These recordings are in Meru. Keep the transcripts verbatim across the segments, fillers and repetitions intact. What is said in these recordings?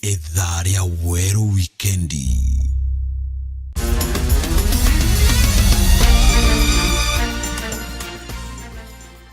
Ithaa ria Weru Wikendi.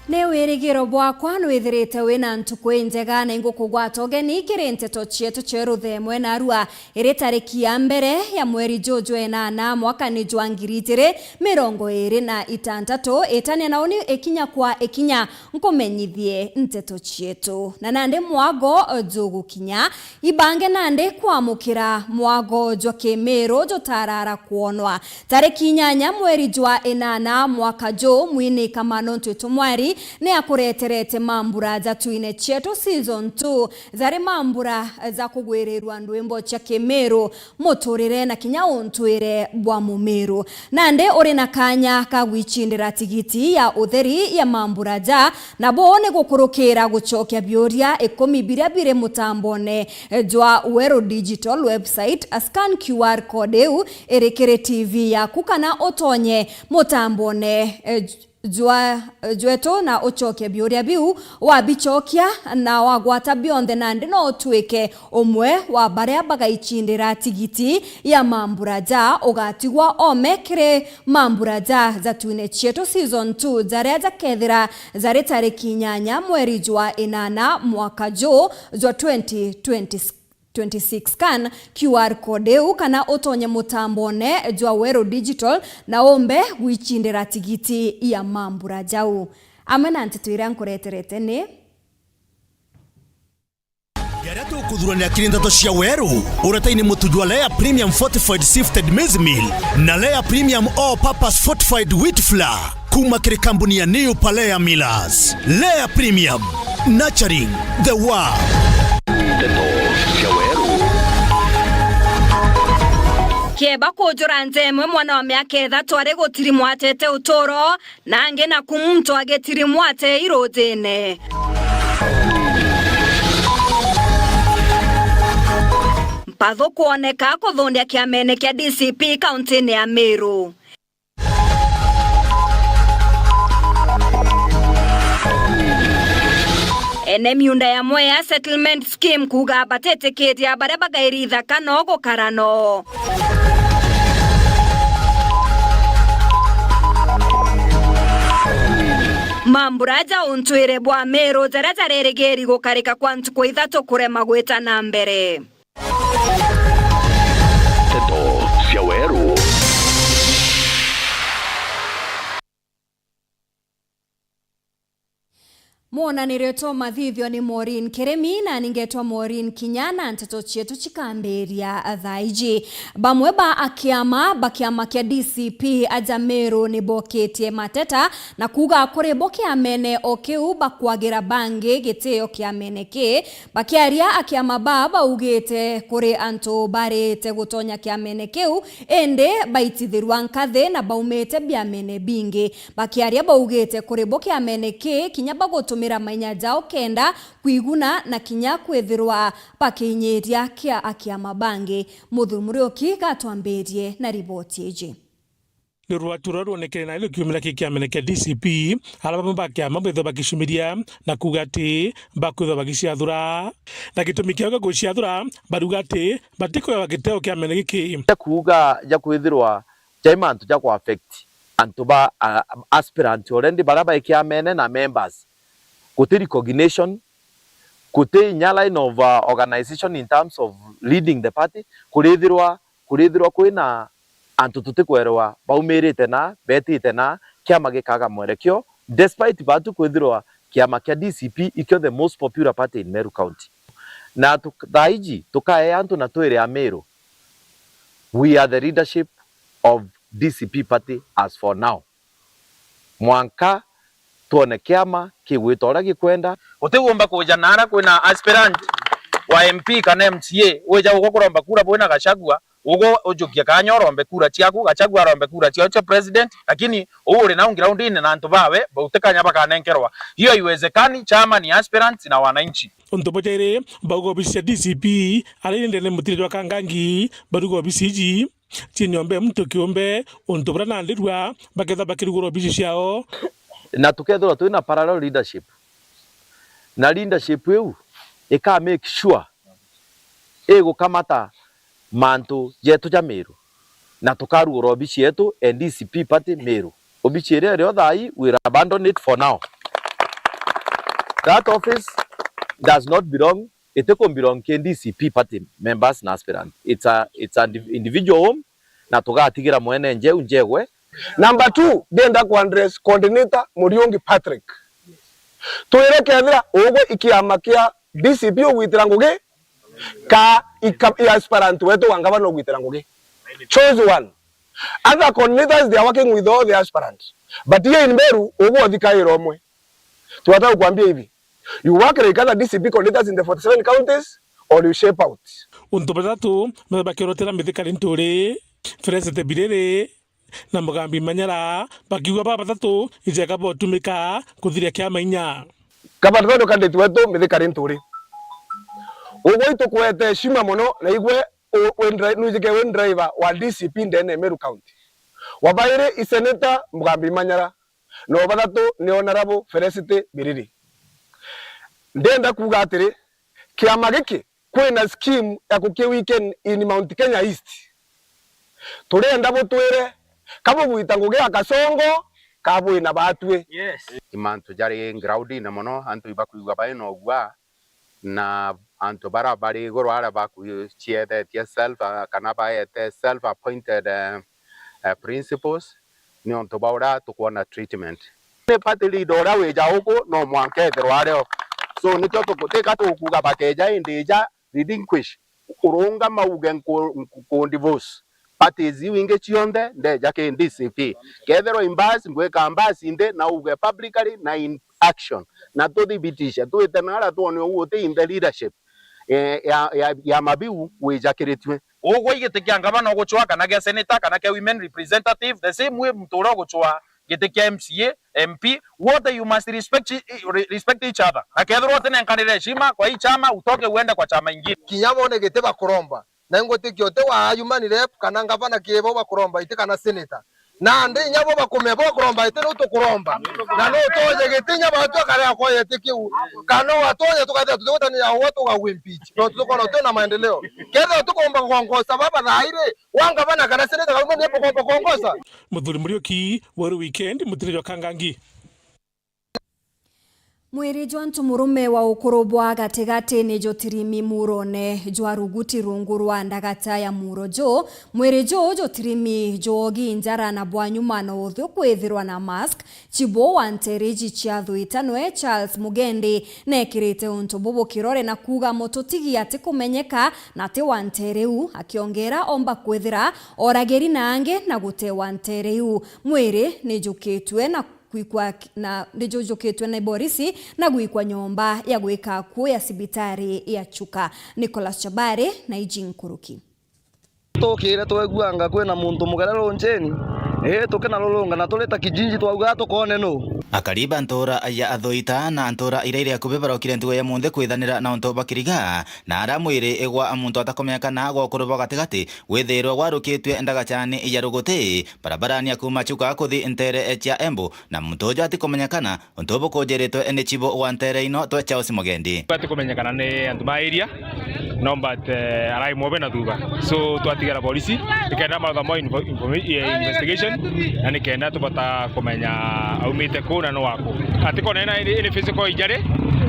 Ni wirigiro bwakwa nwithirite wina ntuku injega, na ingukugwata ugeni kiri nteto cietu cia ruthemwe narua. Iri tariki ya mbere ya mweri juju enana, mwaka ni jwa ngiri ijiri mirongo iri na itantatu. Itania na uni ikinya kwa ikinya nkumenyithie nteto cietu. Na nandi mwago jugukinya, ibange nandi kwamukira mwago jwa kimiru jutarara kwonwa. Tariki inyanya mweri jwa enana mwaka ju, mwini Kamano Ntutu Mwari ni akureterete mambura ja Twine Cietu season two, jari mambura ja kugwirirua ndwimbo cia kimiru, muturire na kinya untwire bwa mumiru. Nandi uri na kanya ka gwicindira tigiti ya utheri ya mambura ja, na buu ni gukurukira gucokia biuria ikumi biria biri mutambone jwa Weru Digital website, a scan Q R code iu iri kiri T V yaku, kana utonye mutambone, eh, jwa, jwetu na ucokie biuria biu. Wabicokia na wagwata bionthe, nandi no utwike umwe wa baria bagaicindira tigiti ya mambura ja, ugatigwa ome kiri mambura ja ja Twine Cietu season two, jaria jakethira jari tariki inyanya mweri jwa inana mwaka ju jwa twenty twenty. Twenty-six. Scan Q R code iu kana utonye mutambone jwa Weru Digital na umbe gwicindira tigiti ya mambura jau. Amwe na nteto iria nkureterete ni: Jaria tukuthurania kiri nteto cia Weru, uretaini mutu jwa Lea Premium Fortified Sifted Maize Meal na Lea Premium All Purpose Fortified Wheat Flour. Kuma kiri kambuni ya New Palea Millers. Lea Premium, nurturing the world. Nteto cia Weru. Kieba kujura nja imwe mwana wa miaka ithatu ari gutirimwa atete uturo, na angi naku muntu agitirimwate irujine. Mpathu kwoneka kuthundia kiamene kia D C P kauntini ya Meru. Ene miunda ya Mwea Settlement Scheme kuuga batitikiria baria bagairi ithaka no gukara no. Mambura ja untwire bwa Meru jaria jaririgiri gukarika kwa ntuku ithatu kurema gwita na mbere. Nteto cia Weru. Mwonanirio twa mathithio ni Maureen Kirimi, na ningetwa Maureen Kinya, na nteto cietu cikambiria thaa iji. Bamwe ba akiama ba kiama kia D C P aja Meru ni bokitie mateta na kuuga kuri bo kiamene o kiu bakwagira bangi gitio kiamene ki. Bakiaria akiama baa baugite kuri antu barite gutonya kiamene kiu, indi baitithirwa nkathi na baumite biamene bingi. Bakiaria baugite kuri bo kiamene ki kinya bagutumira mainya jao kenda kwiguna na kinya kwithirwa bakinyiria kia akiama bangi. Muthuri Muriuki gatwambirie na riboti iji. Ni rwatu ruria rwonekere nai rukiumira ki kiamene kia D C P, aria bamwe ba kiama bethirwa bagicumiria na kuuga ati bakwithirwa bagiciathura. Na gitumi kiao gia guciathura, baruga ati batikwega giteo kiamene giki. Ja kuuga ja kwithirwa jai mantu ja ku affect antu ba, a, aspirant already baria bai kiamene na members. Guti recognition, guti inya line of, uh, organization in terms of leading the party, kurithirwa kurithirwa kwina antu tutikwerwa baumirite na betite na kiama gikaga mwerekio, despite batu kwithirwa kiama kia D C P ikio the most popular party in Meru County. Na tu-, thaa iji tukaea antu na twire Amiru, we are the leadership of D C P party as for now. Mwanka twone kiama kigwita uria gikwenda. Utigumba kuja nara kwina aspirant wa M P kana M C A, wija ugo kuromba kura bwina Gachagua, ugo ujukie kanya urombe kura ciaku, Gachagua arombe kura ciao cia president, lakini uu uri nau ground-ini na antu bawe bautikanya bakanenkerwa. Hiyo haiwezekani, chama ni aspirants na wananchi. Untu bujairi, bauga obisi cia D C P, aria iri ndene mutiri jwa Kangangi, baruga obisi iji, Cinyombe muntu kiumbe, untu buria nandi rua bakethirwa bakirugura obici ciao. Na tukethirwa twina parallel leadership. Na leadership iu ika make sure igukamata mantu jetu ja Meru, na tukarugura obici yetu ya D C P party Meru. Obici iria irio thaa ii, we'll abandon it for now. That office does not belong, itiku belong ki D C P party members na aspirant. It's a, it's an individual home, na tugatigira mwene njeu njegwe. Number two, ndenda ku address coordinator Muriungi Patrick. Twire kethira ugwe i kiama kia D C P ugwitira ngugi, ka i ka-, i aspirant wetu wa ngavana ugwitira ngugi. Choose one. Other coordinators, they are working with all the aspirants. But here in Meru, ugwe uthikaira umwe. Twataka kukwambia hivi. You work like other D C P coordinators in the forty-seven counties or you shape out. Untu bathatu baria bakirotera Mithika Linturi, Felicity Biriri, na Mugambi Manyara, bakiuga baba bathatu ijega botumika kuthiria kiama inya. Kaba tondũ candidate wetu Mithika Linturi. Ugwe itukwete heshima mono na igwe u-, wi dri-, nwijike wi driver wa D C P ndene ya Meru County. Wa bairi i Senator Mugambi Manyara. Na wa bathatu ni Honorable Felicity Biriri. Ndenda kuuga atiri, kiama giki kwina scheme ya kuki weekend in Mount Kenya East. Turenda butwire ka bugwita ngugi ya Kasongo ka bwina batwi. Yes. I mantu jari ground-ini mono, antu ibakwigua baina ugua, na antu bara bari iguru aria bakwiciethetie self, ah, kana baete self appointed, eh, eh, principals, ni untu bwa uria tukwona treatment. Ni party leader uria wija uku no mwanka ethirwa ario. So nikio tuku-, tika tukuuga bakeja indi ija relinquish, urungama uge nku-, nku-, nku divorce parties iu ingi cionthe ndeja ki D C P. Kethirwa imbasi, ngwika mbasi nthi na uge publicly na in action. Na tuthibitishe, twite naria twone uu uti in the leadership, eh, ya, ya, ya mabiu wijakiritue. Ugwe giti kia ngavana ugucwa, kana kia senator, kana kia women representative, the same way muntu uria ugucwa giti kia M C A, M P, wote you must respect, e-, re-, respect each other. Na kethirwa utinenkanire heshima kwa hii chama, utoke uende kwa chama ingine. Kinya bone giti bakuromba. Na ingutikia uti wa human rep kana ngavana kibo bakuromba iti kana senator. Nandi inya bo bakumea bo bakuromba iti nu tukuromba. Na nu utoje giti inya batu akare akoye iti kiu. Kana nu watoje tukathia tutigutania uwe tugagu impeach. No tukona uti na maendeleo. Kethira tukomba kuongoza baba thairi, wa ngavana kana senator kauma ni bukomba kuongoza. Muthuri Muriuki, Weru Weekend, Mutiriri wa Kangangi. Mwiri jwa ntu murume wa ukuru bwa gatigati ni jutirimi murone jwa ruguti rungu rwa ndagata ya muro ju. Mwiri ju jutirimi jwogi njara na bwa nyuma no uthiu kwithirwa na mask. Chibu wa nteere iji cia Thwita nwe Charles Mugendi neekirite untu bubu kirore na kuuga mututigi atikumenyeka na ati wa nteere iu, akiongera omba kwithira oragiri na angi na gutewa nteere iu. Mwiri ni jukitwe na gwikwa na ni jujukitwe ni borisi na gwikwa nyomba ya gwika akuu ya cibitari ya Chuka. Nicholas Chabari na iji nkuruki. Tukire tweguanga kwina muntu mugere runjini, ii, tukinarurunga na turi ta kijiji twauga tukone nu. Akari ba ntuura ya Athuita na ntuura iria iri akubi barokire ntugo ya munthi kwithanira na untu bwa kiriga, na aria mwiri igwa muntu atakumenyekana gwa ukuru bwa gatigati withirwe gwarukitwe ndagachani ya ruguti barabarani ya kuuma Chuka kuthi nteere cia Embu, na muntu uju atikumenyekana. Untu ubu kujiritwe ni chibu wa nteere ino twe Charles Mugendi. Atikumenyekana ni antu ma area, no but, eh, arai mwobe na thuba. So twatigara borisi, ikenda mautha mo info-, informa-, eh, investigation, na nikenda tubota kumenya aumite ku na nu waku. Atikonena any, any physical injury,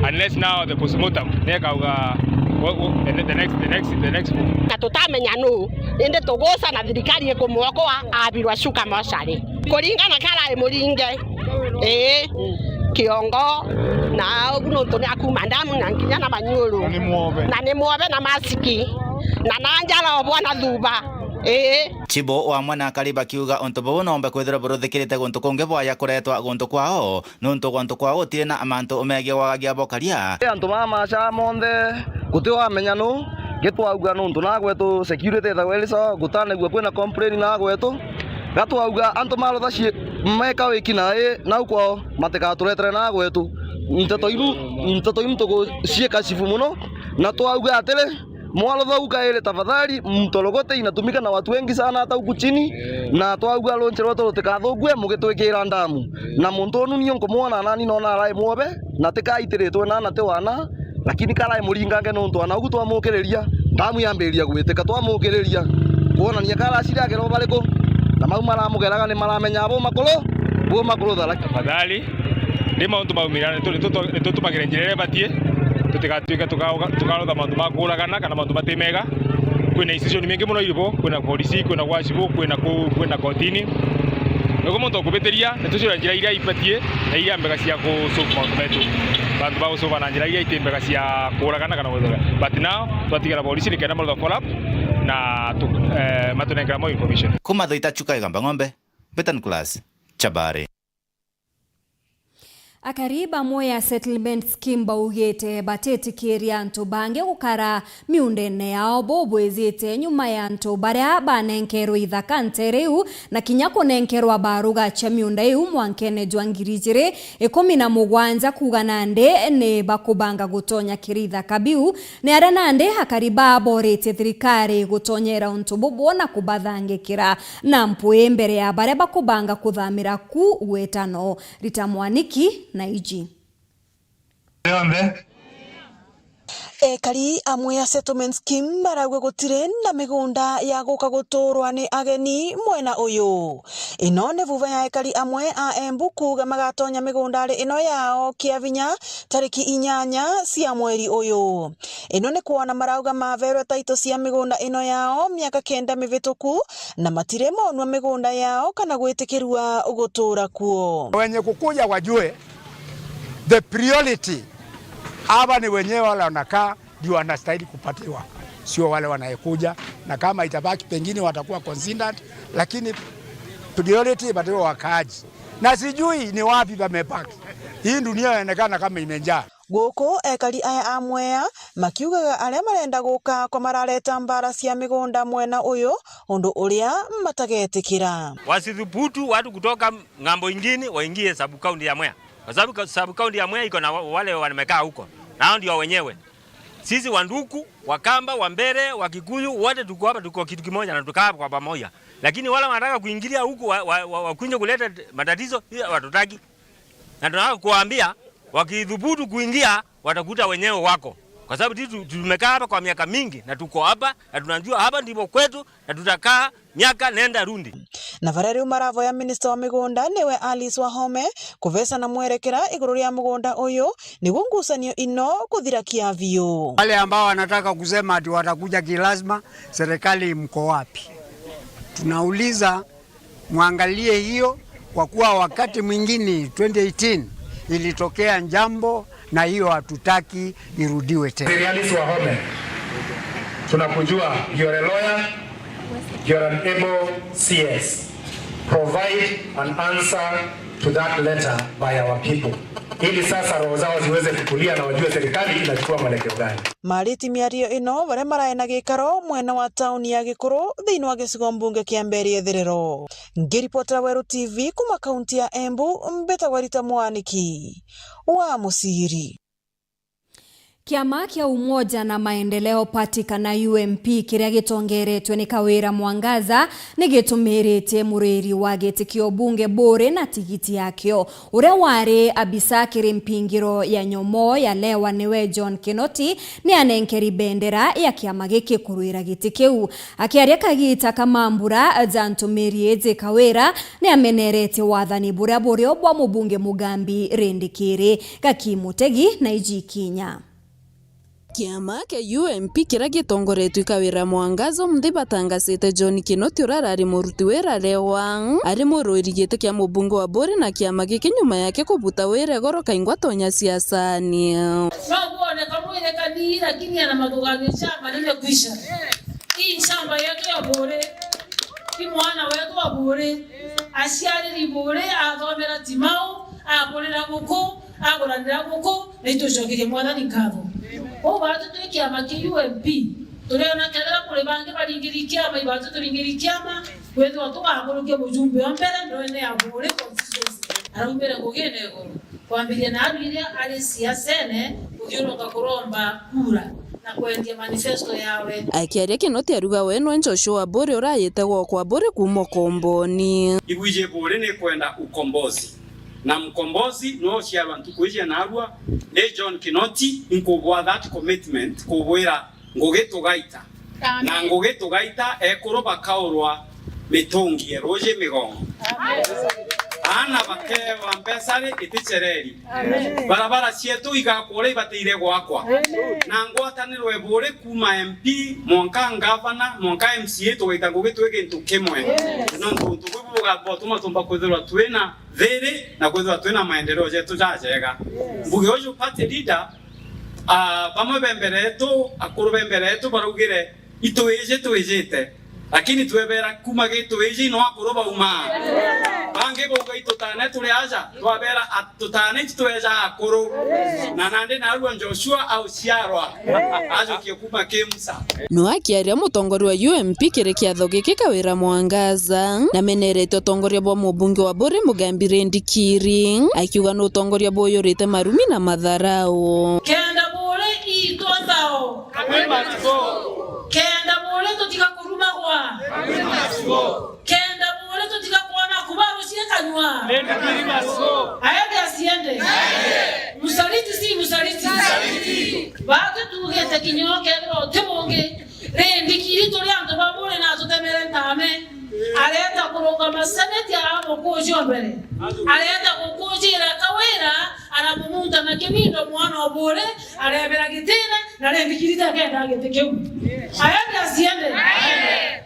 unless now the postmortem, nekauga, wo-, wo-, the, the next, the next, the next move. Na tutamenya nu, indi tuguca na thirikari ikumwokoa, abirwa Chuka mochari. Kuringana karai muringe. Ii, kiongo, na ugu nontu ni akuma ndamu na nginya na manyuru. Na ni mwobe. Na ni mwobe na masiki. Na na njara obwa na thuba. Ii. Chibo wamwe na akari bakiuga untu buu nombe kwithirwa buruthikirite guntu kungi bwaya kuretwa guntu kwao, nuntu guntu kwao gutiri na mantu megie wagagia bokaria. Antu mama macha monthe guti wamenya nu, gitwauga nuntu na gwetu security ethagwa iri sawa, gutanegua kwina complain na gwetu. Gatwauga antu marotha cii-, meka wiki nae nau kwao, matigaturetere na gwetu. Nteto iru, nteto iru tuguciika cibu mono, na twauga atiri, mwarotha u kairi tafadhali, mtorogote inatumika na watu wengi sana hata huku chini, na twauga runji rwetu rutikathugue mugitwikira ndamu. Na muntu unu niu nkumwona nani nona arai mwobe, na tikaitiritwe na, na ti wana, lakini karai muringange nuntu ana ugu twamukiriria. Tamu yambiriria gwitika, twamukiriria kwonania ka aracira agerwa bariku, na mau maramugeraga ni maramenya bo makuru, bo makuru tharaki. Tafadhali, ni mauntu maumira, nitu-, nitu-, nitu tumagire njira iria ibatie, tutigatuike tuka-, tukarutha mauntu ma kuuragana kana mauntu mati mega. Kwina institution mingi muno iri bo, kwina polisi, kwina wacibu, kwina ku-, kwina kotini. Niguo muntu ukubitiria, nitucura njira iria ibatie na iria mbega cia gusolve mauntu metu. Bantu ba gusolve na njira iria iti mbega cia kuuragana kana guthega. But now, twatigara polisi nikenda marutha follow up na tu-, eh, matunengera more information. Kuma Thwita Chuka Igamba Ng'ombe, Betan Class, Chabari. Akari ba Mwea Settlement Scheme baugite batitikiria antu bangi gukara miundene yao bubwizite nyuma ya antu baria banenkerwe ithaka ntere iu, na kinya kunenkerwa baruga cia miunda iu mwankene jwa ngiri ijiri ikumi na mugwanja, kuuga nandi ni bakubanga gutonya kiri ithaka biu. Ni aria nandi akari baa boritie thirikari gutonyera untu bubu na kubathangikira na mpwi mbere ya baria bakubanga kuthamira ku wetano. Rita Mwaniki na iji. Yonthe. Ekari amwe a Settlement Scheme barauga gutiri na migunda ya guka guturwa ni ageni mwena uyu. Ino ni vuva ya ekari amwe a Embu kuuga magatonya migundari ino yao kia vinya tariki inyanya cia mweri uyu. Ino ni kwona marauga maverwe taito cia migunda ino yao miaka kenda mivituku, na matiri monua migunda yao kana gwitikirua gutura kuo. Wenye kukuja wajue the priority, hawa ni wenyewe wale wanakaa ndio wanastahili kupatiwa, sio wale wanaekuja, na kama itabaki pengine watakuwa considered, lakini priority ipatiwe wakaaji. Na sijui ni wapi pamebaki. Hii dunia inaonekana kama imejaa. Guku ekari aya a Mwea makiugaga aria marenda guka kwa marareta mbara cia migunda mwena uyu, undu uria matagetikira. Wasithubutu watu kutoka ng'ambo ingine waingie sub county ya Mwea, kwa sababu ka-, sub county ya Mwea iko na wa-, wale wamekaa huko, na hao ndio wenyewe. Sisi Wanduku, Wakamba, Wambere, Wakikuyu, wote tuko hapa, tuko kitu kimoja na tukaa kwa pamoja. Lakini wale wanataka kuingilia huku wa, wa, wa, wakunje kuleta matatizo, hiyo hatutaki. Na tunataka kuwaambia, wakithubutu kuingia, watakuta wenyewe wako. Kwa sababu sisi tu-, tumekaa hapa kwa miaka mingi na tuko hapa na tunajua hapa ndipo kwetu na tutakaa miaka nenda rundi. Na baria riu maravoya minista wa migunda niwe Alice Wahome kuveca na mwerekera iguru ria mugunda uyu, niguo ngucanio ino kuthira kia biu. Wale ambao wanataka kusema ati watakuja kilazima, serikali mko wapi? Tunauliza mwangalie hiyo, kwa kuwa wakati mwingine twenty eighteen ilitokea jambo na hiyo hatutaki irudiwe tena. Waziri Alice Wahome, tunakujua, you're a lawyer, you're an able C S. Provide an answer to that letter by our people. Ili sasa roho zao ziweze kutulia na wajue serikali inachukua mwelekeo gani. Mariti miario ino baria marae na gikaro mwena wa tauni ya Gikuru thiini wa gicigo mbunge kia Mberi Ithiriro. Ngiripotera Weru T V kuma kaunti ya Embu, mbitagwa Rita Mwaniki wa Muciri. Kiama kia Umoja na Maendeleo Party kana U M P kiria gitongeretwe ni Kawira Mwangaza ni gitumiritie muriri wa giti kia ubunge Buri na tigiti yakio. Uria wari abisa kiri mpingiro ya nyomo ya Lewa niwe John Kinoti ni anenkeri bendera ya kiama giki kurwira giti kiu. Akiaria kagita ka mambura ja ntumiri iji, Kawira ni ameneretie wathani buria burio bwa mubunge Mugambi rindi kiri. Gaki Mutegi na iji ikinya. Kiama kia U M P kiria gitongoretue i Kawira Mwangaza, umunthi batangasite John Kinoti uria arari muruti wira Lewa ari murwiri giti kia mubunge wa Buri na kiama giki nyuma yake kubuta wira igoro kaingwa tonya siasani. No kuoneka mwire kanii, lakini ana mathuganio chama nimekwisha. Hii shamba yetu ya Buri, hii mwana wetu wa Buri, aciariri Buri, athomera Timau, akurira guku, aguranira guku, na itucokerie Mwathani nkatho. Kou baatu twi kiama kia U M P, turiona kethira kuri bangi baringiri kiama, ibaatu turingiri kiama, kwithirwa tugakurukia mujumbe wa mbere ndoene ya Buri constituency. Araumire ngugine iguru, kwambiria na aruire ari siasene, kuthiuruka kuromba kura na kwendia manifesto yawe. Akiaria Kinoti aruga we nwe Joshua wa Buri urayite gwokwa Buri kuuma ukomboni. Ibwiji Buri ni kwenda ukombozi. Na mkombozi nwe uciarwa ntuku iji naarua ni John Kinoti, inkubwa that commitment kubwira Ngugi tugaita. Amen. Na ngugi tugaita, ekuru bakaurwa mitungi e ruuji migongo. Amen. Aana bakeewa mbeca ri iticereri. Amen. Barabara cietu igakwa uria ibatiire gwakwa. Amen. Na ngwataniro e Buuri kuuma M P, mwanka ngavana, mwanka M C A, tugaita ngugi twi gintu kimwe. Yes. Nontu untu buu bugabotuma tumba kwithirwa twina thiri na kwithirwa twina maendeleo jetu jajega. Yes. Mbuge uju party leader, ah, bamwe be mbere yetu, akuru be mbere yetu baraugire, "Itwiji twijite." Lakini twebera kuuma gitwiji no akuru bauma. Bangi bauga, "Itutane turi aja." Twabera, "A-, tutane iti tweja akuru." Na nandi narua Joshua auciarwa. Ajokie kuuma ki Musa. No akiaria mutongoria wa U M P kiri kiatho giki Kawira Mwangaza, nameneretie utongoria bwa mubunge wa Buuri Mugambi Rindikiri, akiuga ni utongoria buyurite marumi na matharau. Kenda Buuri iitwa thao. Kenda Buuri tutiga kurumagwa. Kenda Buuri tutiga kwona kubarucia kanyua. Aende asiende. Msaliti si msaliti. Batu tugite kinya ukethirwa uti bungi. Rindikiri turi antu ba Buuri na atutemere ntame. Areta kurungama seneti aramukuucia mbere. Areta gukuucira Kawira, aramumunta na kimindo mwana o Buuri, arebera gitine, na Rindikiri tekenda giti kiu. Aende asiende.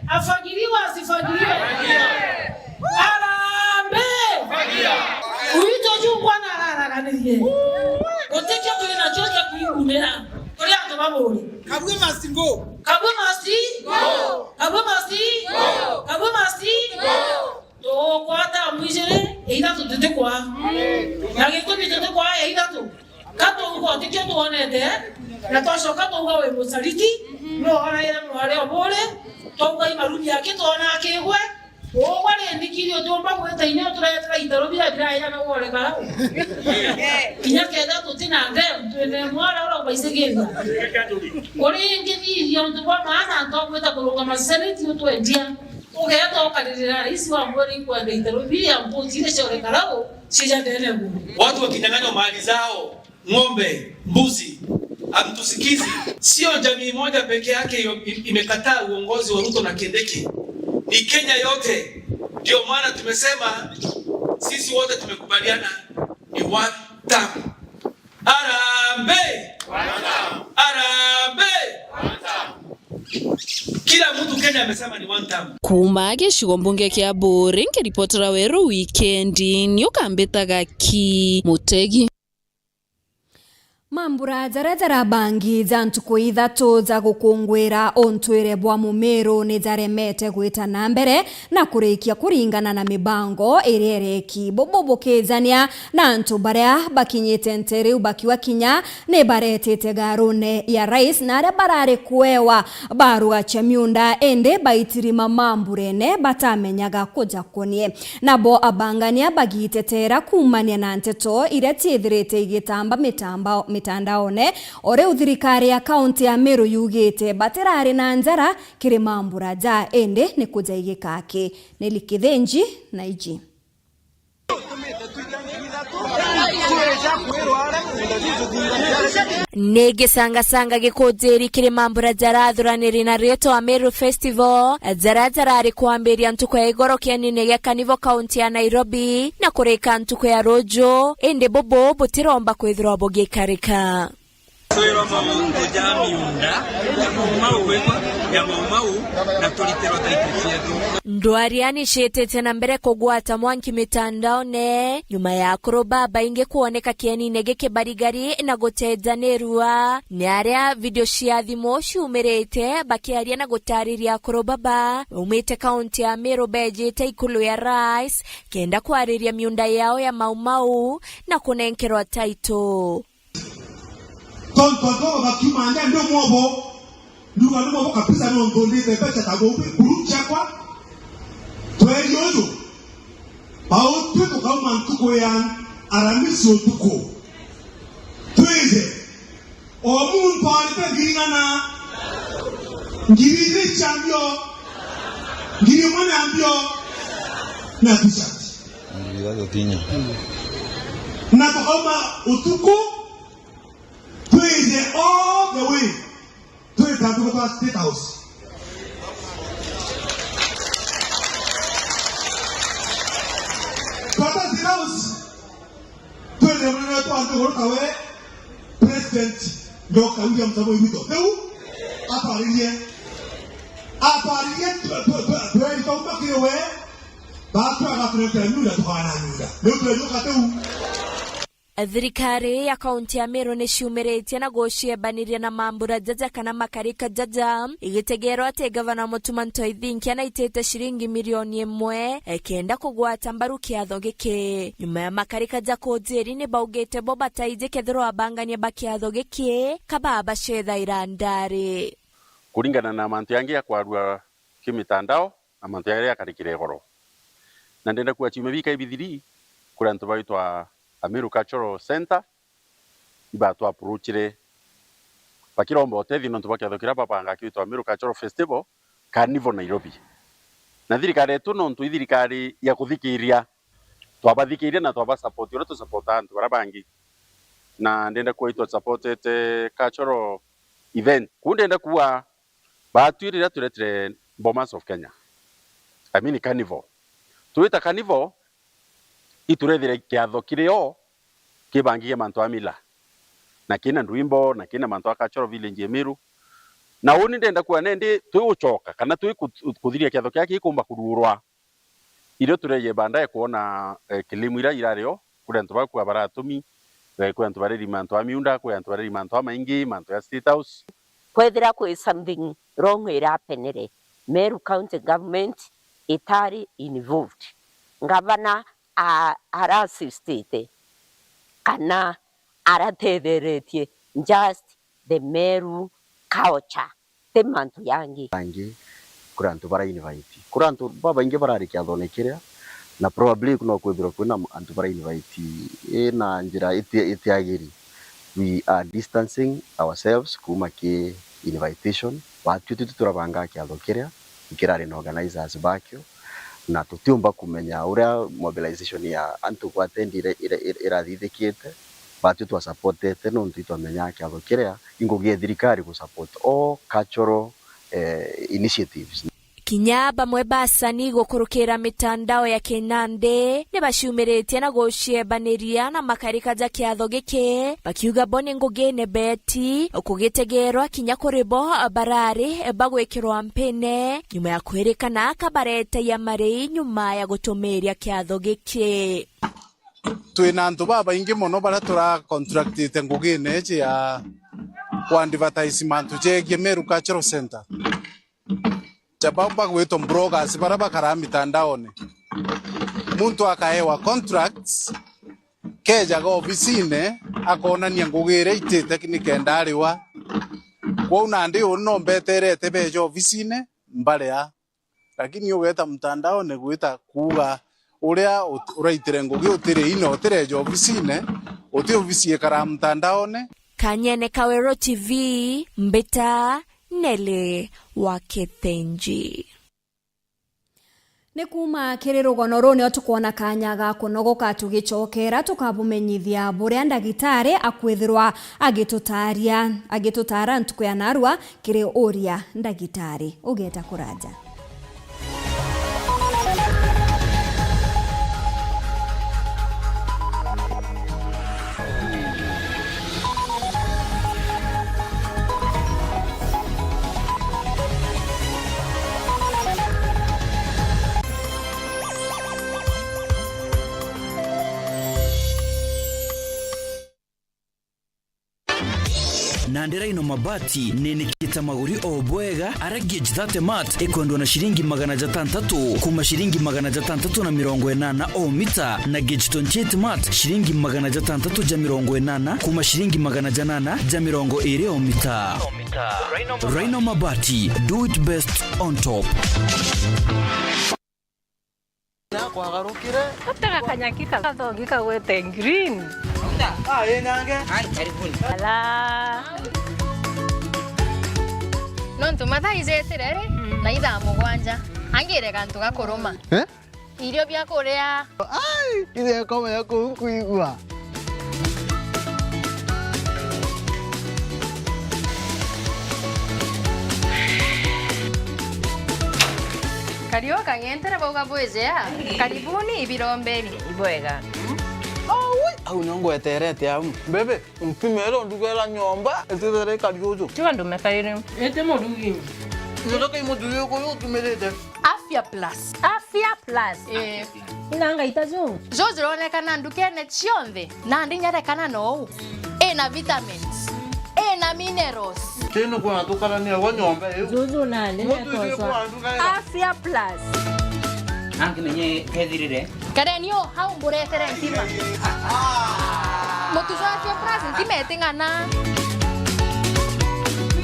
Afagiliwe asifagiliwe. Harambee! Uito jungwa na araraganirie. Gutikio twina kio kia kuikumira. Turi antu ba Buuri. Kabwe must go. Kabwe must go. Kabwe must go. Kabwe must go. Tukwata mwijire, ithatu tutikwa. Na gitumi tutikwa ithatu. Ka twauga utikio twonete, na twacoka twauga wi mucariti, no oraire mwari o Buuri, twauga i marumi aki twona akigwe, ugwe Rindikiri utiumba gwita inya uturetera itaro bira biraira na wore karau. Kinya kenda tutina ndem, twine mwara ura ubaicigiria. Uri ingithithia untu bwa maana, ntogwita kurungama seneti utwendia. Ugeeta ukaririra rais wa Buuri kwenda itaro biria mputire ciore karau, cija ndene Buuri. Watu wakinyang'anywa mali zao, ng'ombe, mbuzi, hamtusikizi. Sio jamii moja peke yake ime-, imekataa uongozi wa Ruto na Kindiki. Ni Kenya yote. Ndio maana tumesema sisi wote tumekubaliana ni one term. Harambee! Harambee! Kila mtu Kenya amesema ni one term. Kuuma gicigo mbunge kia Buuri, nkiripotera Weru Wikendi, ni ukambitaga ki Mutegi. Mambura jaria jarabangi ja ntuku ithatu ja gukunguira untwire bwa Mumiru ni jaremete gwita na mbere na kurikia kuringana na mibango iria ireki. Bubu bukijania na antu baria bakinyite nte riu bakiuga kinya ni baretite garune ya rais, na aria barari kuewa baruga cia miunda indi baitirima mamburene batamenyaga kuja kunie. Nabo abangania bagitetera kuumania na nteto iria ciithirite igitamba mitamba-, mitandaone. O riu thirikari ya kaunti ya Meru yugite batirari na njara kiri mambura ja indi ni kuja igikaki. Nelly Kithinji, Naiji. Ni gicangacanga gikunjiri kiri mambura jarathuraniri na ritwa Meru Festival, jaria jarari kwambiria ntuku ya igoro kienine gia Carnival kaunti ya Nairobi, na kurika ntuku ya ruju, indi bubu butiromba kwithirwa bugikarika. Twirwa mauntu ja miunda, ya Mau Mau, ya Mau Mau, na turitirwa title cietu. Ndwari ni ciitite na mbere kugwata mwanki mitandaone, nyuma ya akuru babaingi kwoneka kienine giki barigari na gutejanirua, ni aria video cia thimu ciumirite bakiaria na gutariria akuru baba baumite kaunti ya Meru bejite ikulu ya rais, kenda kwariria miunda yao ya Mau Mau na kunenkerwa title. Tontu antu baba bakiuma nja, ndi umwe obo, ndiuga ndi umwe obo kabisa, nontu ndite mbeca ta group, group ciakwa. Tweri uyu, bautwi tukauma ntuku ya Aramisi utuku. Twije, o muntu arite ngiri igana, ngiri ijiri cia mbio, ngiri imwe na mbio, na t-shirt. Ngiri ithatu tinya. Na tukauma utuku, twije all the way, twite Tantu twa State House. Twata State House. Twende munene wetu wa nthiguru tawe, President Doctor William Samoei Ruto. Riu atwaririe. Atwaririe twe-, twe-, twe-, twerita uma kiri we. Batwe agaturetera miunda tukana miunda. Riu tweriuka tiu. Thirikari ya kaunti ya Meru ni ciumiritie na guciembaniria na mambura jaja kana makarika jaja, igitegerwa ati gavana Mutuma M'Ethingia naitite ciringi milioni imwe, e, kenda kugwata mbaru kiatho giki. Nyuma ya makarika ja Kujiri ni baugite bo bataiji kethirwa abangania ba kiatho giki, kaba bacethaira ndari. Kuringana na mantu yangi ya kwarua kimitandao, na mantu jaria jakarikire igoro. Na ndenda kuuga ciumia bikai bithiri, kuri antu baitwa Ameru Cultural Centre, ibatwa approachire bakiromba utethio nontu bwa kiatho kiria babanga kiitwa Ameru Cultural Festival, Carnival Nairobi. Na thirikari yetu nontu i thirikari ya kuthikiria, twabathikiria na twabasupport uria tusupport antu baria bangi. Na ndenda kuuga itwa supportete cultural event. Kuu ndenda kuuga Baatwi riria turetire Bomas of Kenya, I mean Carnival. Twita Carnival, iturethire kiatho kiri o kibangi gia mantu a mila, na kina ndwimbo, na kina mantu a cultural village ya Meru. Na uni ndenda kuuga nendi twi gucoka, kana twi ku-, kuthiria kiatho kiria kikumba kuruurwa. Irio tureje baadaye kwona, eh, kilimu iria irari o, kuri antu bakua baratumi, eh, kuri antu bareri mantu a miunda, kuri antu bareri mantu a maingi, mantu ya State House. Kwethira kwi something wrong irapenere, Meru County Government itari involved. Ngavana a-, ara assistite kana aratetheretie just the Meru culture, ti mantu yangi. Angi, kuri antu bara invite. Kuri antu babaingi barari kiathone kiria, na probably no kwithirwa kwina antu bara invite, i na njira iti-, itiagiri. We are distancing ourselves kuuma ki invitation. Baatwi tuti turabangaa kiatho kiria, ikirari na organizers bakio, na tutiumba kumenya uria mobilization ya antu ku attend ira-, ira-, ira-, irathithikite. Baatwi twa supportete nontu itwamenyaa kiatho kiria i ngugi ya thirikari gu support all cultural, eh, initiatives. Kinya bamwe ba asanii gukurukira mitandao ya kinandi ni baciumiritie na guciembaniria na makarika ja kiatho giki, bakiuga bo ni ngugine beti kugitegerwa kinya kuri bo barari bagwikirwa mpine nyuma ya kwirikana ka baretagia marei nyuma ya gutumiria kiatho giki. Twina antu babaingi mono baria tura contractite ngugine iji ya ku advertise mantu jegie Meru Cultural Centre. Ja bau bagwitwa bloggers baria bakaraa mitandaone. Muntu akaewa contracts, kejaga obisine, akonania ngugi iria itite nikenda ariwa. Kwou nandi uni no mbeterete beja obisine, mbarea. Lakini ugeeta mtandaone gwita kuuga uria ut-, uraitire ngugi utiri ina utireja obisine, uti obisi ikaraa mtandaone. Kanyene Kawero T V, mbita Nelly wa Kithinji. Ni kuuma kiri rugono ruu nio tukwona kaanya ga kunogoka tugicokera tukabumenyithia buria ndagitari akwithirwa agitutaria, agitutaara ntuku ya narua. Kiri uria ndagitari, ugeeta kuraja. Nandi Rhino Mabati ninikite maguri o bwega, ara gauge thirty mat ikwendwa na ciringi magana jatantatu kuuma ciringi magana jatantatu na mirongo inana o mita, na gauge twenty-eight mat ciringi magana jatantatu ja mirongo inana kuuma ciringi magana janana ja mirongo iri o mita. Rhino Mabati, do it best on top. Nakwagarukire. Atega kanyaki ka gathogi kagwete green. Ah, ĩ nyange. Ai, karibuni. Ala. Nontu mathaa ijetire ri, mm, na ithaa mugwanja. Angire gantu gakuruma. Eh? Irio bia kuria. Ai, ithe akomenya kuu nkwigua. Kariuka ng'entere bauga bwijea. Karibuni ibirombeni. Ibwega. Aui, au nio ngweterete au. Bebe, ntumire ndugera nyomba, itithere kari uju. Tiga ndume kairi. Ete murugi. Nyotoka imuthuri uyu utumirite. Afya Plus. Afya Plus. Eh. Ina ngaita ju. Ju jironekana ndukene cionthe, na ndinyarekana nou. Ina vitamins. Ina minerals. Tino kwa tukarania wa nyomba iu. Juju nandi. Mutu icio nekoswa kwa nduga ira. Afya Plus. Angimenye kethirire. Kareni o hau mburetere ntima. Mutu jwa Afya Plus ntima iting'ana.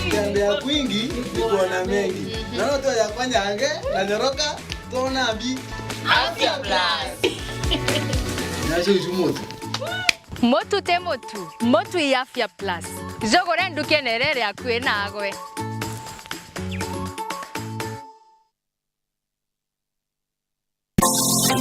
Kutembea kwingi ni kuona mengi. Naona tu ya kwanyange na nyoroka, tuona mbi. Afya Plus. Nacio icu mutu. Mutu ti mutu. Mutu i Afya Plus. Jugure ndukene iria iri akui nagwe.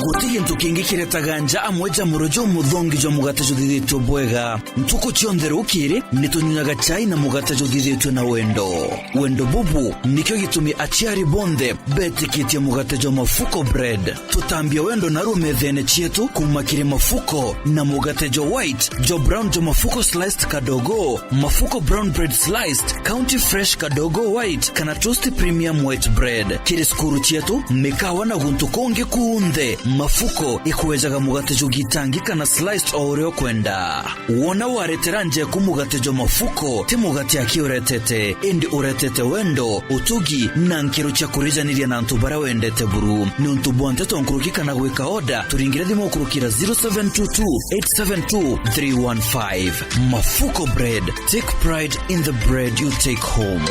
Guti gintu kingi kiretaga nja amwe ja muro jumuthongi jwa mugate juthithitue bwega. Ntuku cionthe rukiri, ni tunyunyaga chai na mugate juthithitue na wendo. Wendo bubu nikio gitumi aciari bonthe betikitie mugate jwa Mafuko Bread. Tutambia wendo na rumethene cietu kuuma kiri Mafuko na mugate jwa white, jwa brown jwa Mafuko sliced kadogo, Mafuko brown bread sliced, County Fresh kadogo white, kana Toast Premium white bread. Kiri cukuru cietu, mikawa na guntu kungi kunthe, Mafuko ikwejaga mugate jwa gitangi kana sliced o uria ukwenda. Wona waretera nja eku mugate jwa Mafuko, ti mugate aki uretete, indi uretete wendo, utugi, na nkiro cia kurijaniria na antu baria wendete buru. Niuntu bwa nteto nkuruki kana gwika order, turingire thimu kurukira zero seven two two, eight seven two, three one five. Mafuko Bread, take pride in the bread you take home.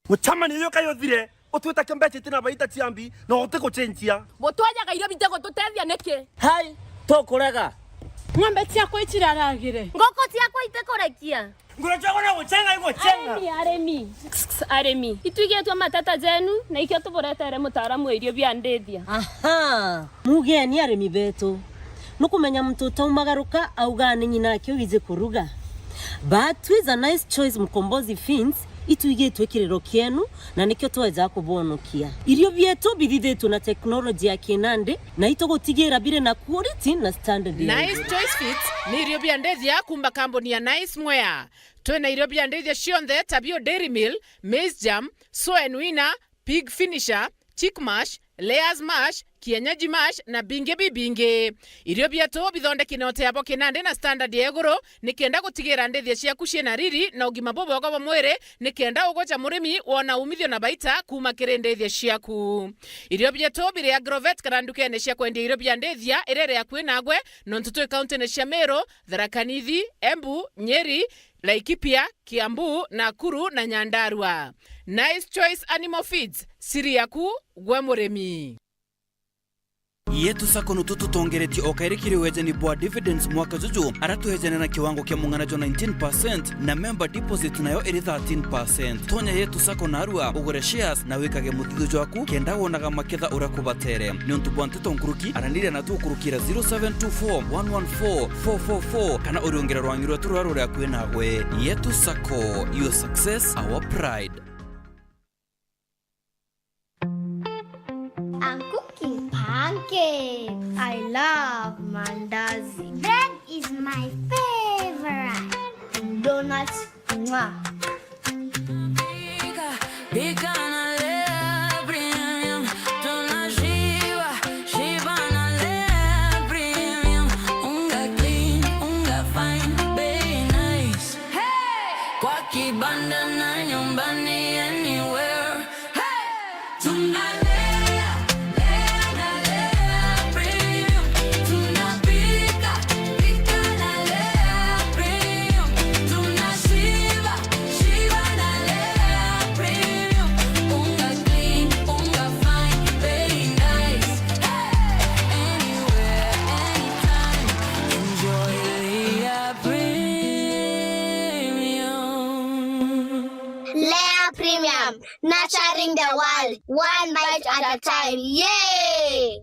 Mucemanio uyu kayu uthire, utwita kio mbeca itina baita cia mbi, na utigucenjia. Butwajaga irio bitigututethia niki? Hai, tukurega. Ng'ombe ciakwa iciraragire. Nguku ciakwa itikurekia. Nguru ciakwa no gucenga igucenga. Arimi, arimi. Arimi. Itwigitwe mateta jenu, na ikio tuburetere mutaaramu wa irio bia ndithia. Aha. Mugeni arimi betu. Nukumenya muntu utaumagaruka auga ni ng'ina akio wiji kuruga. But with a Nice Choice Mkombozi Feeds, itwigitwe kiriro kienu, na nikio tweja kubonokia. Irio bietu bithithitwe na teknoloji ya kinandi, na itugutigira biri na quality na standard ya Nice iguru. Choice Feeds ni irio bia ndithia kuumba kambuni ya Nice Mwea. Twina irio bia ndithia cionthe ta bio Dairy Meal, Maize Germ, Soen Winner, Pig Finisher, Chick Mash, Layers Mash, Kienyeji Mash na bingi bibingi. Irio bietu bithondeki na uteabo kinandi na standard ya iguru, nikenda gutigira ndithia ciaku ciina riri na ugima bubwega bwa mwiri, nikenda ugoca murimi wona umithio na baita kuuma kiri ndithia ciaku. Irio bietu biri Agrovet kana ndukene cia kwendia irio bia ndithia iria iri akui nagwe, nontu twi kauntine cia Meru, Tharaka Nithi, Embu, Nyeri, Laikipia, Kiambu, Nakuru na Nyandarua. Nice Choice Animal Feeds, siri yaku gwe murimi. Yetu Sacco nutu tutongeretie o kairi kiri wejani bwa dividends mwaka juju, ara twejane na kiwango kia mung'ana jwa nineteen percent na member deposit nayo iri thirteen percent. Tonya Yetu Sacco narua ugure shares na wikage muthithu jwaku kenda wonaga maketha uria kubatere. Niuntu bwa nteto nkuruki, araniria na tukurukira zero seven two four one one four four four four kana uriungire rwangi rwetu ruria ruri akui nagwe. Yetu Sacco, your success, our pride. I'm cooking pancakes. I love mandazi. Bread is my favorite. Donuts. Mwah. Pika, pika na Lea Premium. Tunashiba, shiba na Lea Premium. Unga clean, unga fine, bei nice. Hey! Kwa kibanda na nyumbani, anywhere. Hey! Tunalea, lea na Lea Premium. Tunapika, pika na Lea Premium. Tunashiba, shiba na Lea Premium. Unga clean, unga fine, very nice. Hey! Anywhere, anytime. Enjoy Lea Premium. Lea Premium. Nurturing the world, one bite at a time. Yay!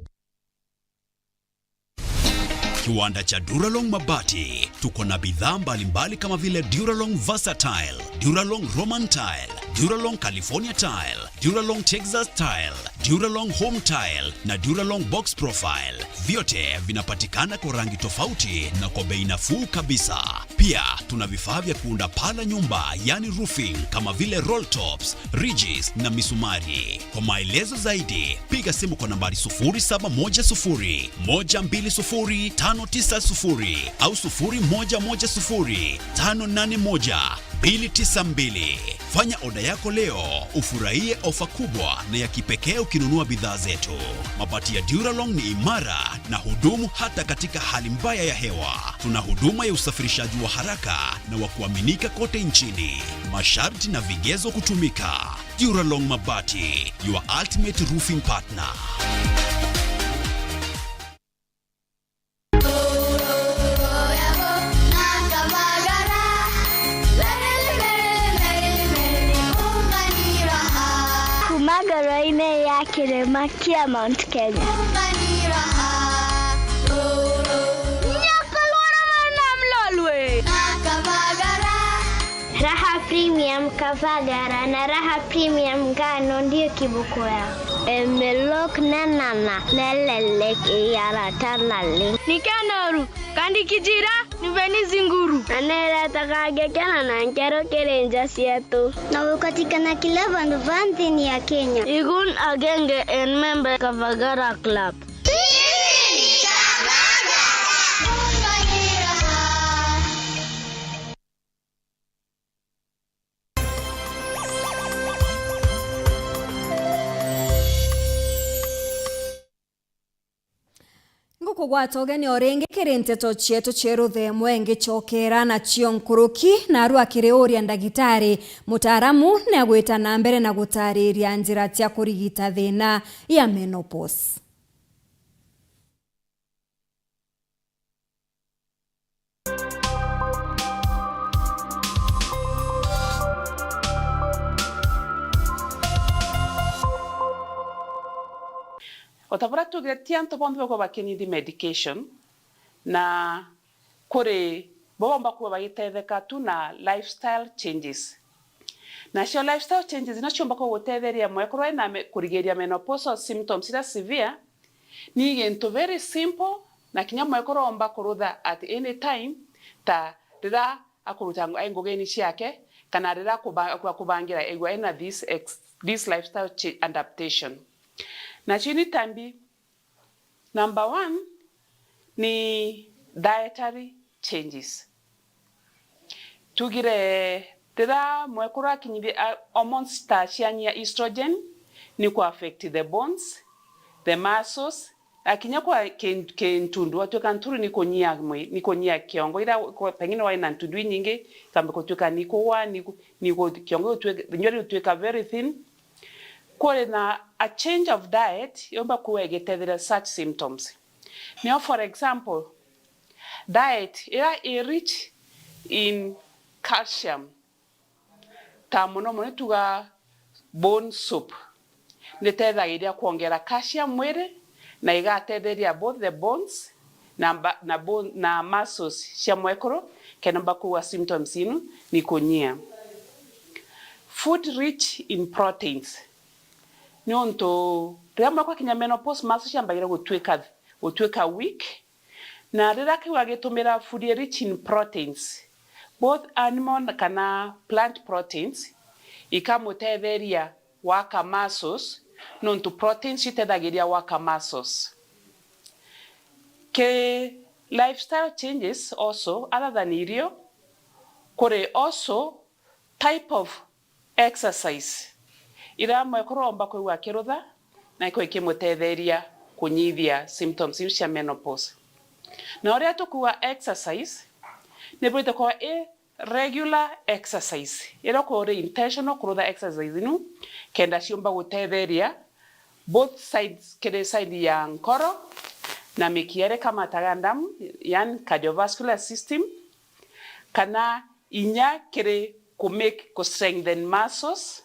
Kiwanda cha Duralong Mabati. Tuko na bidhaa mbalimbali kama vile Duralong Versatile, Duralong Roman Tile, Duralong California Tile, Duralong Texas Tile, Duralong Home Tile na Duralong Box Profile. Vyote vinapatikana kwa rangi tofauti na kwa bei nafuu kabisa. Pia tuna vifaa vya kuunda paa la nyumba, yani roofing, kama vile roll tops, ridges na misumari. Kwa maelezo zaidi, piga simu kwa nambari sufuri saba moja sufuri, moja mbili sufuri, tano tisa sufuri au sufuri moja moja sufuri, tano nane moja, mbili tisa mbili. Fanya oda yako leo, ufurahie ofa kubwa na ya kipekee ukinunua bidhaa zetu. Mabati ya Duralong ni imara na hudumu hata katika hali mbaya ya hewa. Tuna huduma ya usafirishaji wa haraka na wa kuaminika kote nchini. Masharti na vigezo kutumika. Duralong Mabati, your ultimate roofing partner. Kuma ngoro-inĩ ya kĩrĩma kĩa Mount Kenya. Nyoka lwara na mlolwe. Raha Premium Kavagara na Raha Premium Ngano ndio kiboko yao. Emelok nenana nelelek iyarata naleng. Nikenoru, kandi kijira, niveni zinguru. Na neretaga ngekena na nkero kiri nja cietu. Na gukatikana kila vandu va nthini ya Kenya. Igun agenge en member Kavagara Club. Ngukugwata ugeni o ringi kiri nteto cietu cia ruthemwe ngicokera nacio nkuruki, narua kiri uria ndagitari mutaaramu ni agwita na mbere na gutariria njira cia kurigita thina ya menopause. O ta buria tugire, ti antu bonthe bakoragwa bakinidi medication, na kuri bo bomba kuba bagitetheka tu na lifestyle changes. Nacio lifestyle changes no ciumba kugutetheria mwekuru ena me-, kurigiria menopausal symptoms iria severe. Ni gintu very simple, na kinya mwekuru omba kurutha at any time, ta riria akuruta ng-, ai ngugini ciake, kana riria akuba-, aku-, akubangira egua ena this ex-, this lifestyle cha-, adaptation. Nacio ni tambi, number one ni dietary changes. Tugire riria mwekuru akinyithia, a, hormones ta cianyia estrogen, ni ku affect the bones, the muscles, akinya kwa ki-, ki-, ntundu, watuika nturu ni kunyia mwi-, ni kunyia kiongo, ira kwa-, pengine wai na ntundu inyingi, ikambe gutuika ni kugwa, ni ku-, ni ku-, kiongo gutuika, nywele gutuika very thin. Kuri na a change of diet yomba kuwa igitetheria such symptoms. Nio, for example, diet ira i rich in calcium, ta mono mono tuga bone soup, nitethagiria kwongera calcium mwiri na igatetheria both the bones na mba-, na bone, na muscles cia mwekuru, kenda mba kuwa symptoms inu ni kunyia. Food rich in proteins. Niuntu riria mwekuru akinya menopause, muscles ciambagira gutuika, gutuika weak, na riria kiu agitumira food rich in proteins, both animal kana plant proteins, ikamutetheria gwaka muscles, nontu proteins citethagiria gwaka muscles. Ki lifestyle changes also, other than irio, kuri also type of exercise iria mwekuru omba kwigua akirutha, na iko ikimutetheria kunyithia symptoms iu cia menopause. Na uria tukuuga exercise, ni bwite kwa i regular exercise, iria kuri intentional kurutha exercise inu, kenda ciumba gutetheria both sides, kiri side ya nkoro na mikiha iria ikamataga ndamu, yani cardiovascular system, kana inya kiri ku make, ku strengthen muscles,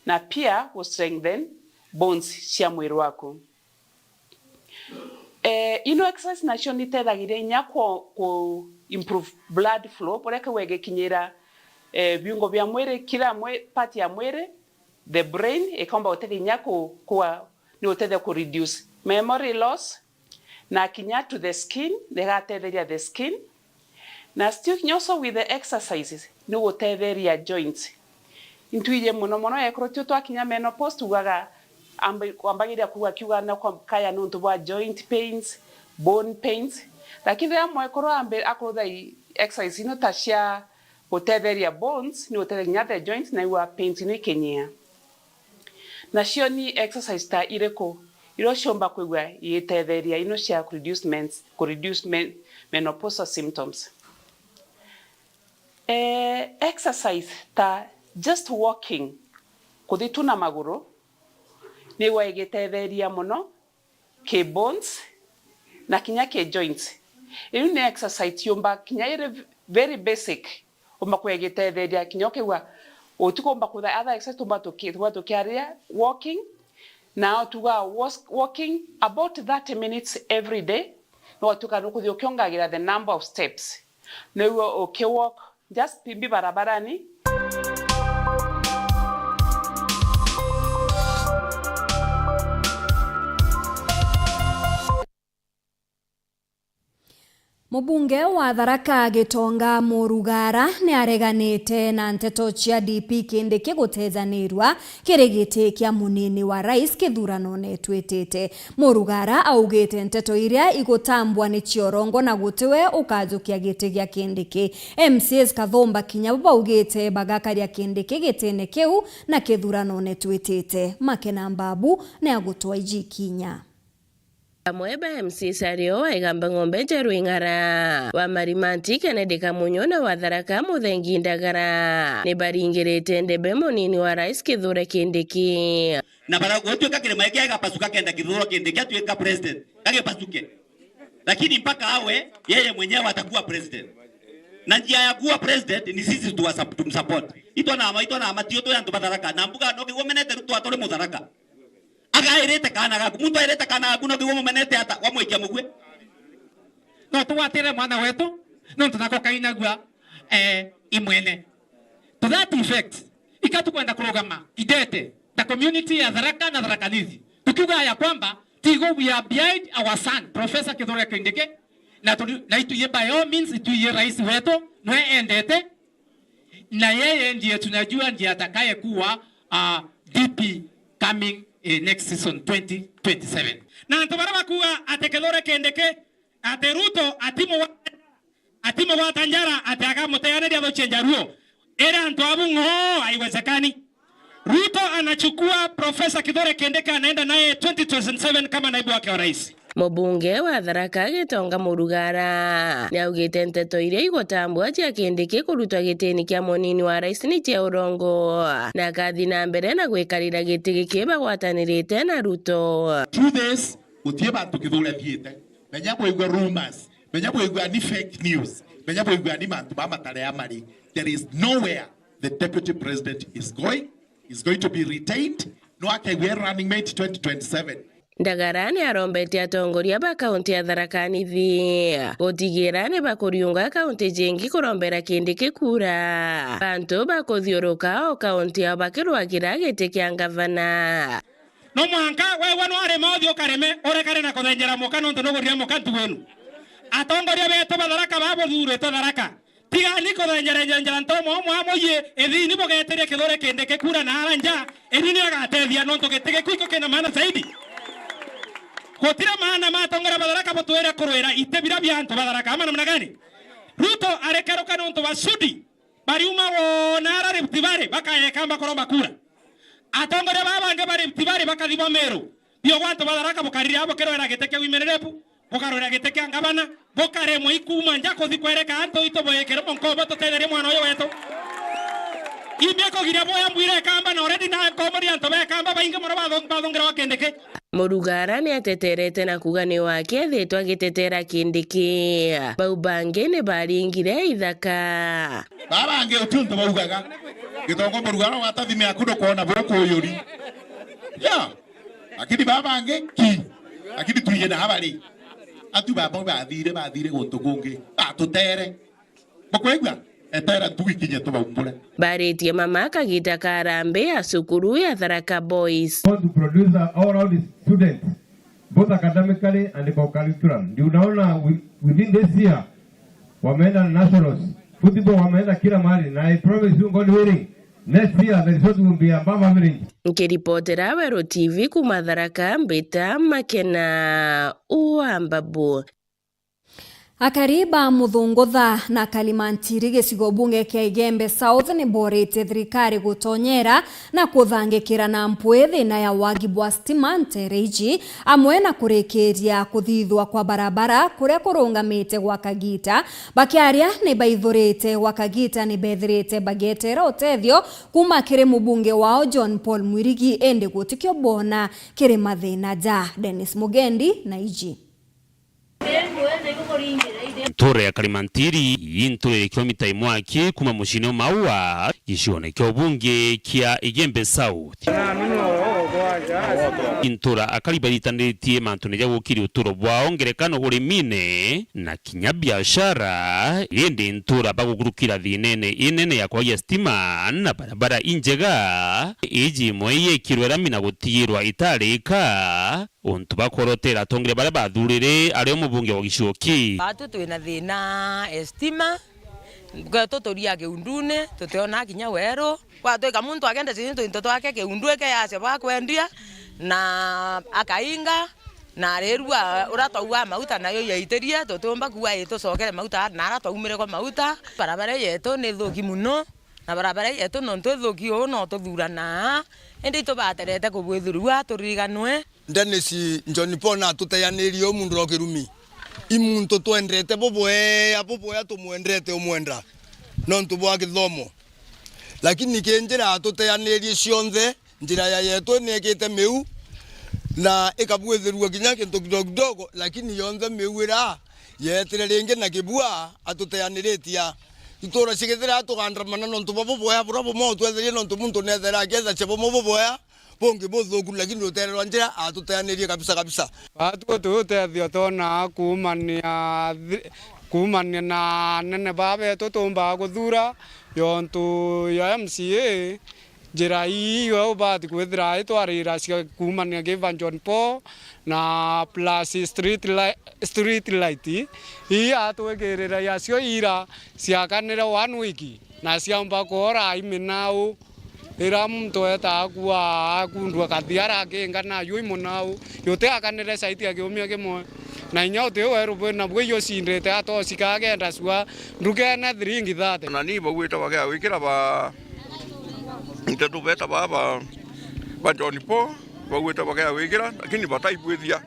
na pia ku strengthen bones cia mwiri waku. Eh, ino exercise nacio nitethagiria inya ku, ku improve blood flow, buria kigwe gikinyira, eh, viungo bia mwiri, kila mwi, part ya mwiri, the brain, ikomba gutethia inya ku, ku, ni gutethia ku reduce memory loss, na kinya to the skin, nigatetheria the skin. Na still kinya also with the exercises, ni gutetheria joints. Intwiji mono mono ekuru tio twakinya menopause, tugaga, ambi-, kwambagiria kugua kiuga na kwa-, kaya nontu bwa joint pains, bone pains. Lakini riria mwekuru ambi-, akurutha i-, exercise ino ta cia gutetheria bones, ni gutetheria kinya the joints, na igua pains ino ikinyia. Nacio ni exercise ta iriku iria uciumba kwigua igitetheria ino cia ku reduce mens-, ku reduce men-, menopausal symptoms? Eh, exercise ta just walking, kuthi tu na maguru, nigwa igitetheria mono ki bones na kinya ki joints. Iu ni exercise yumba kinya iri very basic, umba kwigitetheria kinya ukigua utikumba kutha other exercise tumba tuki-, tumba tukiaria walking, na tuga was-, walking about thirty minutes every day, no tuka nukuthi ukiongagira the number of steps. Niguo uki walk just pimbi barabarani. Mubunge wa Tharaka Gitonga Murugara niareganite na nteto cia D P Kindiki gutejanirua kiri giti kia munini wa rais kithuranone twitite. Murugara augite nteto iria igutambwa ni cia urongo na gutiwe ukajukia giti gia Kindiki. M C As Kathumba kinya bo baugite bagakaria Kindiki gitine kiu na kithuranone twitite. Makena Mbabu ni agutwa iji ikinya. Amwe ba M C As ario wa Igamba Ng'ombe ja Rwing'ara, wa Marimanti Kennedy Kamunyo na wa Tharaka Muthengi Ndagara, ni baringirite ndebe munini wa rais Kithure Kindiki. Na bara-, gutwika kirima giki gigapasuka kenda Kithure Kindiki atwika president, gagipasuke. Lakini mpaka awe yeye mwenyewe atakuwa president. Na njia ya kuwa president ni sisi tuwa-, tumsupport. Itwa na ama, itwa na ama, tio twi antu ba Tharaka. Na mbuga no kigwo menete Ruto aturi Mutharaka. Agairite kaana gaku. Muntu airite kaana gaku no kigwo mumenete ata, wamwikia mugwe? No tugwatire mwana wetu, nontu nako kainagua, eh, imwene. To that effect, ika tukwenda kurugama kidete, the community ya Tharaka na Tharaka Nithi, tukiuga ya kwamba tigo we are behind our son, Professor Kithure Kindiki, na tuli-, na ituye by all means, ituye rais wetu, nwe endete, na yeye ndiye tunajua ndiye atakaye kuwa, uh, D P coming, eh, next season twenty twenty-seven. Na antu baria bakuga ati Kithure Kindiki, ati Ruto atimugwata, atimugwata njara, ati agamuteaniria thuchie Njaruo, ira antu abu ng'oo, haiwezekani. Ruto anachukua Professor Kithure Kindiki, anaenda naye twenty twenty-seven kama naibu wake wa rais. Mubunge wa Tharaka Gitonga Murugara niaugite nteto iria igutambwa cia Kindiki kurutwa gitini kia munini wa rais ni cia urongo, na akathi na mbere na gwikarira giti giki bagwatanirite na Ruto. Truth is, gutie bantu Kithure athiite. Menya bwaigua rumors, menya bwaigua ni fake news, menya bwaigua ni mantu ba matare amari. There is nowhere the deputy president is going. Is going to be retained. No akegwe running mate twenty twenty-seven. Ndagara ni arombete atongoria ba kaunti ya Tharaka Nithi gutigira ni bakuriunga kaunti jingi kurombera Kindiki kura. Bantu bakuthiuruka o kaunti yao bakirwagira giti kia ngavana. No mwanka wewe no arema uthi ukareme, urekare na kuthenjera muka nontu nuguria muka ntugu inu. Atongoria betu ba Tharaka babuthuritwe Tharaka. Tigani kuthenjerenjera ntomo mwa muyi, ithini bugeteria Kithure Kindiki kura na ara nja, ithini agatethia nontu giti giku ikio kina maana zaidi. Gutira maana ma atongoria ba Tharaka butwire kurwira iti bira bia antu ba Tharaka, ama namna gani? Ruto arekeruka nontu ba Sudi, bariuma wona ara Rift Valley, bakayeka mbakoromba kura. Atongoria baba bangi ba Rift Valley bakathi ba Meru, bio gwa antu ba Tharaka bukarire abo kirwira giti kia women rep, bukarwira giti kia ngavana, bukaremwa ikuma nja kuthi kwereka antu itu bwikire munkobo tutetherie mwana uyu wetu. Imbi kugiria boya mbwire kamba na already na nkomo ri antu bekamba baingi muno bathung-, bathungira wa Kindiki. Murugara ni ateterete na kuga ni wake ethitwe agitetera Kindiki. Bau bangi ni baringire ithaka. Baba bangi uti untu baugaga. Gitongo Murugara watathime aku ndukwona bukuyuri. Yeah. Lakini baba bangi ki. Lakini twije na habari. Atu baba bathire, bathire guntu gungi, batutere. Bukwigua? Etera ntugu ikinye tubaumbure. Baritie mama kagiita ka harambee ya cukuru ya Tharaka Boys. Want to produce a all-round student, both academically and co-curriculum. Ndio unaona wi-, within this year, wameenda nationals. Football wameenda kila mahali, na I promise you, God willing, next year the result will be above average. Nkiripotera Weru T V kuuma Tharaka, mbita Makena wa Mbabu. Akari ba Muthungutha na Kalimantiri gicigo bunge kia Igembe South ni boorite thirikari gutonyera na kuthangikira na mpwi thiina ya wagi bwa stima nteere iji, amwe na kurikiria kuthithwa kwa barabara kuria kurungamite gwa kagiita. Bakiaria ni baithurite gwa kagiita ni beethirite bagietera utethio kuuma kiri mubunge wao John Paul Mwirigi, indi gutikio boona kiri mathiina ja. Dennis Mugendi na iji. Ntuura ya Kalimantiri ii ntuura iri kilomita imwe aki kuuma muciine o Maua, gicigoone kia ubunge kia Igembe South. Ntuura akari baritaniritie mantune ja gukiria utuuro bwao, ngerekano urimiine na kinya biashara, indi ntuura bagukurukira thiinene inene ya kwagia stima na barabara injega, iji imwe iikirwe rami na gutiirwa itarika. Untu bakworotera atongeria baria bathurire ario mubunge wa gicigo kii. Baatu twina thiina ya stima, gwetu turia kiundune, tutiona kinya weru. Gwatwika muntu agenda cintu into twake kiundu ike yacia bwa kwendia, na akainga, na arirua uria twauga mauta nayo yaitirie, tutiumba kuuga itucokere mauta na aria twaumire kwa mauta. Barabara yetu ni thuki muno, na barabara yetu nontu ithuki uu no tuthuranaa, indi itubaterete kubwithirua tuririganwe. Dennis John Paul natuteanirie u muntu wa kirumi. I muntu twendete bubwea, bubwea tumwendete umwenda nontu bwa kithomo. Lakini ki njira atuteanirie cionthe, njira ya yetu ni ekite miu na ikabwithirua kinya kintu kidogo kidogo, lakini yonthe miu ira yeetire ringi na kibua atuteaniritie. Itura cigithira tugandamana nontu bwa bubwea buria bumwe utwetherie nontu muntu neethera akiethacia bumwe bubwea, bungi buthuku, lakini rutere rwa njira atuteanirie kabisa kabisa. Baatu uti utethio twonaa kuumania thi-, kuumania na anene baa betu tuumbaga kuthura, yontu ya M C A, njira ii yo ubati kwithira itwarira cia kuumania ki Evan John Paul na plus street li-, street light. Ii atwikirira yacio ira ciakanire one week. Na ciaumba koora iminau, ira muntu etaa kua akundua kathiara akinga nayo imunau, yutiakanire saiti ya kiumia kimwe. Na inya uti weru bwina bwi yucindite atocika agenda cua ndukene thiringi thate. Na ni bauite bagea gwikira ba ntetu beta baba ba John Paul, bauite bagea gwikira, lakini bataibwithia.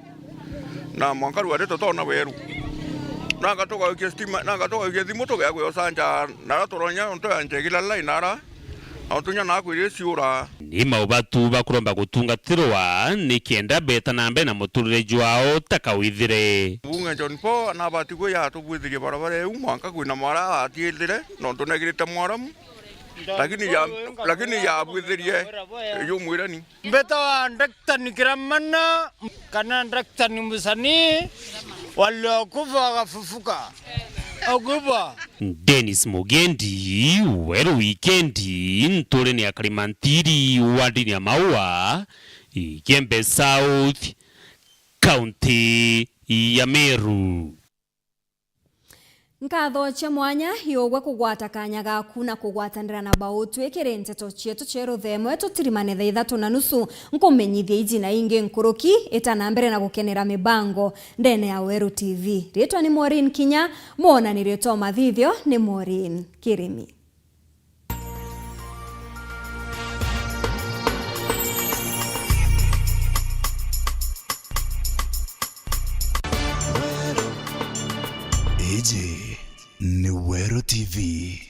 Na mwanka rwari tutona weru. Nanga tugaukia stima, nanga tugaukia thimu tugea gwioca nja, na aria turonya nto ya nja igila line ara, na utunya na kwiri ciura. Ni maubatu bakuromba gutungatirwa ni kenda beta na mbere na muturire jwao ta kawithire. Bunge John Paul nabati gwe yatubwithirie barabara iu mwanka kwina mara atiithire, nontu negirite mwaramu, lakini ya, lakini yabwithirie yu mwirani. Mbetawa Daktari Kiramana, kana Daktari Musani, waliokufa wakafufuka. Okufa. Dennis Mugendi, Weru Wikendi, nturene ya Karimantiri, wardini ya Maua, Igembe South, kaunti ya Meru. Nkatho cia mwanya iugwe kugwata kanya gaku na kugwatanira na bautwi kiri nteto cietu cia ruthemwe tutirimane thaa ithatu na nusu. Nkumenyithia iji na ingi nkuruki, ita na mbere na gukenera mibango ndene ya Weru T V. Ritwa ni Maureen Kinya, mwonanirio twa mathithio ni Maureen Kirimi. Iji ni Weru T V.